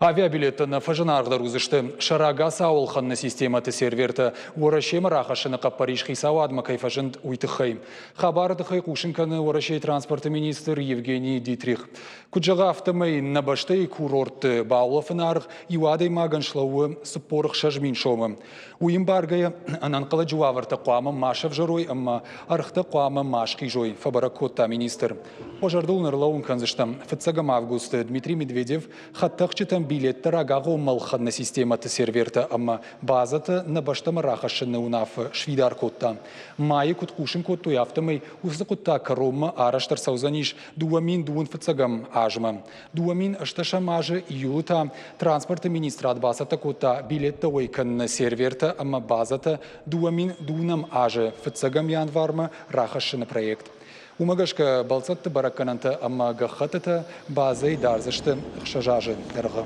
Авиабилеттӕ нӕ фӕзынаргъдӕр уыдзысты, сӕ рагацау ӕлхӕныны системӕты сервертӕ Уӕрӕсемӕ рахӕссыны хъӕппӕрис хицауадмӕ кӕй фӕзынд, уый тыххӕй. Хабары тыххӕй хъусын кӕны Уӕрӕсейы транспорты министр Евгений Дитрих. Куыд зӕгъы, афтӕмӕй нӕ бӕстӕйы курортты баулӕфыны аргъ иу адӕймагӕн слӕууы 46 000 сомы. Уый ӕмбаргӕйӕ, ӕнӕнхъӕлӕджы уавӕртӕ хъуамӕ ма сӕвзӕрой ӕмӕ ӕргътӕ хъуамӕ ма схизой, фӕбӕрӕг кодта министр. Уӕ зӕрдыл ныр кӕндзыстӕм, фыццӕгӕм августы Дмитрий Медведев хӕдтӕхджытӕн билеттӕ рагагъоммӕ ӕлхӕныны системӕты сервертӕ ӕмӕ базӕтӕ нӕ бӕстӕмӕ рахӕссыны уынаффӕ сфидар кодта. Майы куыд хъусын кодтой, афтӕмӕй уыцы хъуыддаг кӕронмӕ арӕзт ӕрцӕудзӕнис 2025 азмӕ. 2008 азы июлы та транспорты министрад бацӕттӕ кодта билеттӕ уӕй кӕныны сервертӕ ӕмӕ базӕтӕ 2002 азы фыццӕгӕм январмӕ рахӕссыны проект. Уымӕ гӕсгӕ бӕлццӕтты бӕрӕггӕнӕнтӕ ӕмӕ гӕххӕттытӕ базӕйы дардзысты 6 азы дӕргъы.